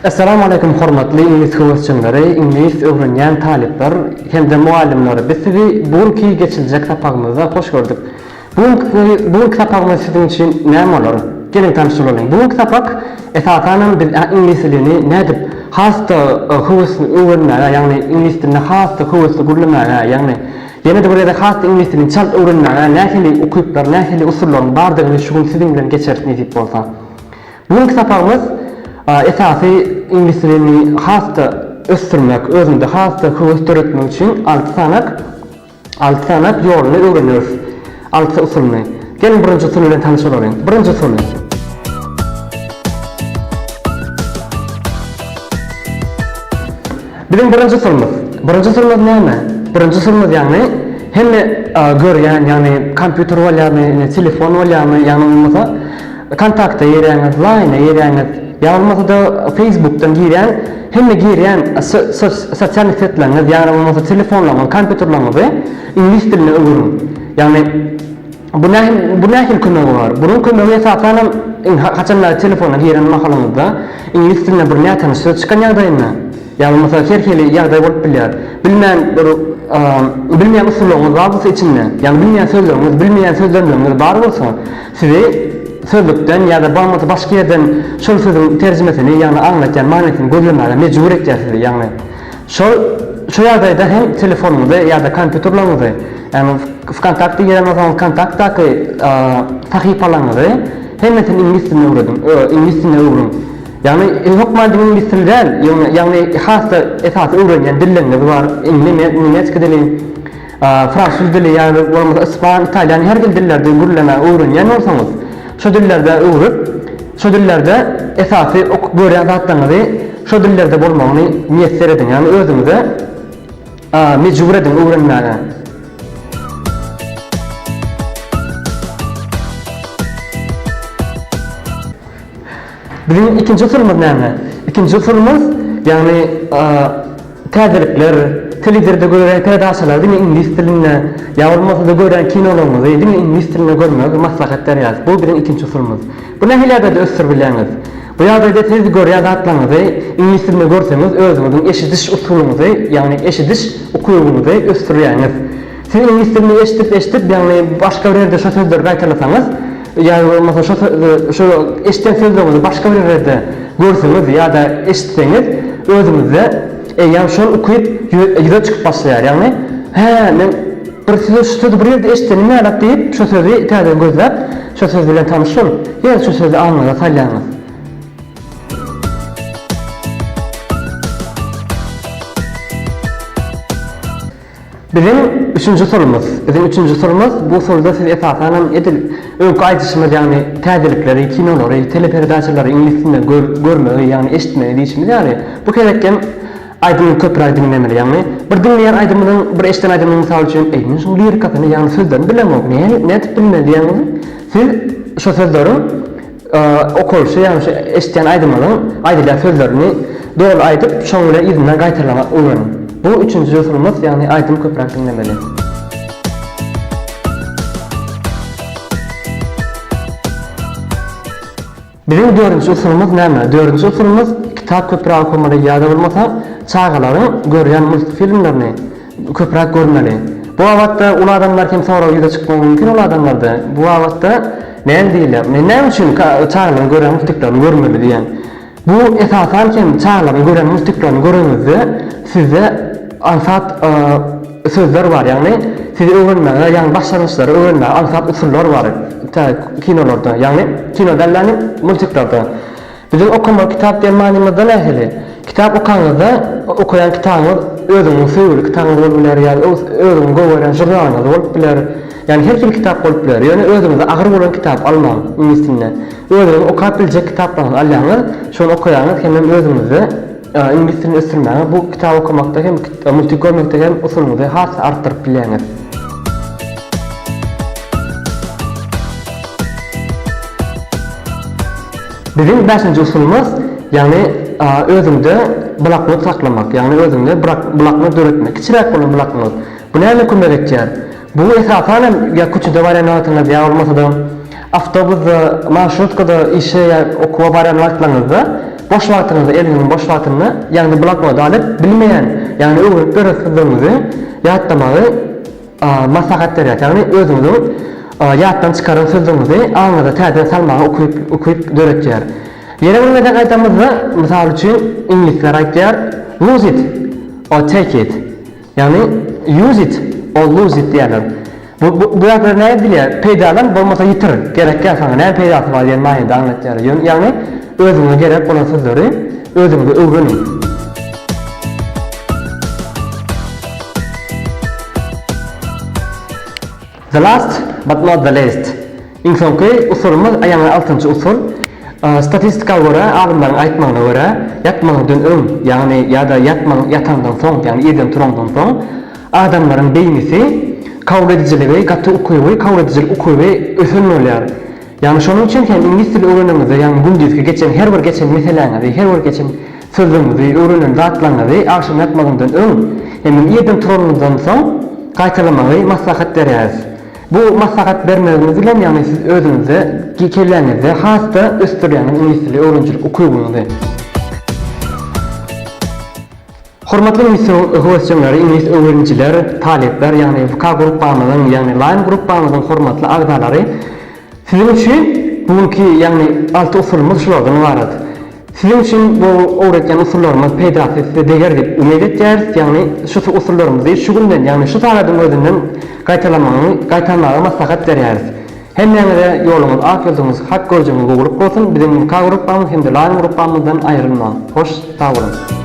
Essalamu aleýkum hormatly iňlis höwesjeňleri, iňlis öwrenýän talyplar hem-de mugallymlar. Biz sizi bu günki geçiljek sapagymyzda hoş gördük. Bu günki bu günki sapagymyz siziň üçin näme bolar? Geliň tanyş bolalyň. Bu günki sapak esasanam biz iňlis dilini nädip has-da höwesli öwrenmäge, ýagny iňlis dilini has-da höwesli gürlemäge, ýagny ýene-de bir gezek has-da iňlis dilini çalt öwrenmäge nähili ukyplar, nähili usullaryň bardygyny şu gün siziň bilen geçeris nesip bolsa. Bu günki sapagymyz esasy iňlis dilini has-da ösdürmek, özüňde has-da höwes döretmek üçin alty sanak alty sanak ýoluny öwreneris. Alty usulyny. Geliň birinji usul bilen tanyş bolalyň. Birinji usuly. Biziň birinji usulymyz. Birinji usulymyz näme? Birinji usulymyz ýagny hemme görýän, ýagny kompýuter bolýarmy, ine telefon bolýarmy, ýagny bolmasa kontakta girýäňiz, laýna girýäňiz, ýa bolmasa-da feýsbukdan girýän, hemme girýän sosial setleriňiz, ýagny bolmasa telefonlaryňyzy, kompýuterleriňizi iňlis diline öwüriň. Ýagny bu nähili bu nähili kömegi bar? Bunuň kömegi esasanam haçanda telefona giren mahalyňyzda iňlis dilinde bir nätanyş söz çykan ýagdaýynda, ýa bolmasa her hili ýagdaý bolup bilýär. Bilmän bir bilmeýän usullaryňyz bar bolsa içinde, ýagny bilmeýän sözleriňiz, bilmeýän sözlemleriňiz bar bolsa, sizi sözlükden ýa-da bolmasa başga ýerden şol sözüň terjimesini, ýagny aňlatýan manysyny gözlemäge mejbur etýär sizi, ýagny Şol şu ýagdaýda hem telefonyňyzy ýa-da kompýuterleriňizi, ýagny Wkontakte giren bolsaňyz Wkontaktdaky sahypalaryňyzy hemmesini iňlis diline öwrediň, iňlis diline öwrüň. Ýagny hökman diňe iňlis dili däl, ýagny has-da esasy öwrenýän dilleriňiz bar, nemetski dili, fransuz dili ýa bolmasa ispan, italýan her hili dillerde gürlemäge öwrenýän bolsaňyz, şo dillerde öwrüp, Şo dillerde esasy okyp görýän zatlaryňyzy şo dillerde bolmagyny miýesser ediň, ýagny özüňize mejbur ediň öwrenmäge. Biziň ikinji usulymyz näme? Ikinji usulymyz, ýagny Täzelikler, telewizorda görýän peredaçalary diňe iňlis dilinde, ýa bolmasa-da görýän kinolaryňyzy diňe iňlis dilinde görmegi maslahat berýäris. Bu biziň ikinji usulymyz. Bu nähili ýagdaýda ösdürip bilýäňiz? Bu ýagdaýda siz görýän zatlaryňyzy iňlis dilinde görseňiz özüňiziň eşidiş usulyňyzy, ýagny eşidiş ukybyňyzy ösdürýäňiz. Siz iňlis dilini eşidip-eşidip, ýagny başga bir ýerde şo sözleri gaýtalasaňyz, ýa bolmasa şo şo eşiden sözleriňizi başga bir ýerde görseňiz ýa-da eşitseňiz, özüňizde eýýäm şol ukyp ýüze çykyp başlaýar. Ýagny, Hä, men bir sözi şu sözi bir ýerde eşidenim ýalak diýip, şo sözi täzeden gözläp, şo söz bilen tanyş bolup, ýene şo sözi aňyňyza salýaňyz. Biziň üçünji usulymyz. Biziň üçünji usulymyz, bu usulda siz esasanam edil öňki aýdyşymyz ýagny täzelikleri, kinolary, teleperedaçalary iňlis dilinde gör, görmegi, ýagny eşitmegi diýşimiz ýaly, bu gezek hem aýdymy köpräk diňlemeli. Ýagny bir diňleýän aýdymyzyň, bir eşiden aýdymyň mysal üçin, Eý, men şuň lirikasyny, ýagny sözlerini bilemok, nädip bilmeli diýýäňiz. Siz şo sözleriň Okalyşy, ýagny şu eşitýän aýdymyňyzyň aýdylýan sözlerini doly aýdyp, şoň bilen yzyndan gaýtalamagy öwreniň. Bu üçünji usulymyz, ýagny aýdym köpräk diňlemeli. Biziň dördünji usulymyz näme? Dördünji usulymyz kitap köpräk okamaly ýa-da bolmasa çagalaryň görýän multfilmlerini köpräk görmeli. Bu babatda uly adamlar hem sorag ýüze çykmagy mümkin uly adamlarda. Bu babatda näme diýilýär? Men näme üçin çagalaryň görýän multiklerini görmeli diýýän. Bu esasan hem çagalaryň görýän multiklerini göreňizde sizde aňsat sözler bar, ýagny sizi öwrenmäge, ýagny başlangyçlary öwrenmäge aňsat usullar bar kinolarda, ýagny kino däl ýagny multiklerde. Biziň okamaly kitap diýen manymyzda nähili? Kitap okaňyzda okaýan kitabyňyz özüňiziň söýgüli kitabyňyz bolup biler ýa özüňiziň gowy görýän žurnalyňyz bolup biler. Ýagny her hili kitap bolup biler. Ýöne özüňize agyr bolan kitap almaň iňlis dilinde. Özüňiziň okap biljek kitaplaryňyzy alýaňyz, şony okaýaňyz hemem özüňizde iňlis dilini ösdürmäge bu kitap okamakda hem multik görmekde hem usulyňyzy has artdyryp bilýäňiz. Biziň bäşinji usulymyz, ýagny özüňde bloknot saklamak, ýagny özüňde bloknot döretmek, kiçiräk bolan bloknot. Bu näme kömek etýär? Bu esasan hem ýa köçede barýan wagtyňyz ýa bolmasa-da awtobusda, marşrutkada işe ýa okuwa barýan wagtlaryňyzda. Boş wagtyňyzda eliňiziň boş wagtynda ýagny bloknody alyp bilmeýän ýagny öwrenip beren sözleriňizi ýatlamagy maslahat berýär. Ýagny özüňiziň ýatdan çykaran sözleriňizi aňyňyza täzeden salmaga ukyp ukyp döretýär. Ýene bir gezek aýdamyzda mysal üçin iňlisler aýtýar lose it or take it. Ýagny use it or lose it diýýärler. Bu bu bu zatlar näme edilýär? Peýdalan, bolmasa ýitir. Gerek däl saňa, näme peýdasy bar diýen manyda aňlatýarlar. Ýöne ýagny özüňe gerek bolan sözleri özüňize öwreniň. The last but not the least. Iň soňky usulymyz, ýagny altynjy usul. Statistika görä, alymlaryň aýtmagyna görä, ýatmagyňdan öň, ýagny ýa-da ýatmaň ýataňdan soň, ýagny irden turaňdan soň, adamlaryň beýnisi kabul edijiligi, gaty ukyby, kabul edijilik ukyby ösen bolýar. Ýagny şonuň üçin hem iňlis dili öwreneniňizde, ýagny gündizki geçen her bir geçen meseläňizi, her bir geçen sözlügiňizi, öwrenen zatlaryňyzy agşam ýatmazyňdan öň hemem irden turanyňyzdan soň gaýtalamagy maslahat berýäris. Bu maslahat bermegimiz bilen, ýagny siz özüňizde, kelläňizde has-da ösdürýäňiz iňlis dili öwrenijilik ukybyňyzy. Hormatly iňlis höwesjeňleri, iňlis öwrenijiler, talyplar, ýagny VK gruppamyzyň, ýagny Line gruppamyzyň hormatly agzalary, siziň üçin bu günki, ýagny alty usulymyz şulardan ybarat. Siziň üçin bu öwretýän usullarymyz peýdasy size deger diýip umyt etýäris, ýagny şu usullarymyzy şu günden, ýagny şu sagadyň özünden gaýtalamagyňy gaýtalmaga maslahat berýäris. Hemmäňize ýoluňyz ak ýolduňyz hak görjegiňiz gowulyk bolsun, biziň VK gruppamyz hem-de Line gruppamyzdan aýrylmaň. Hoş sag boluň.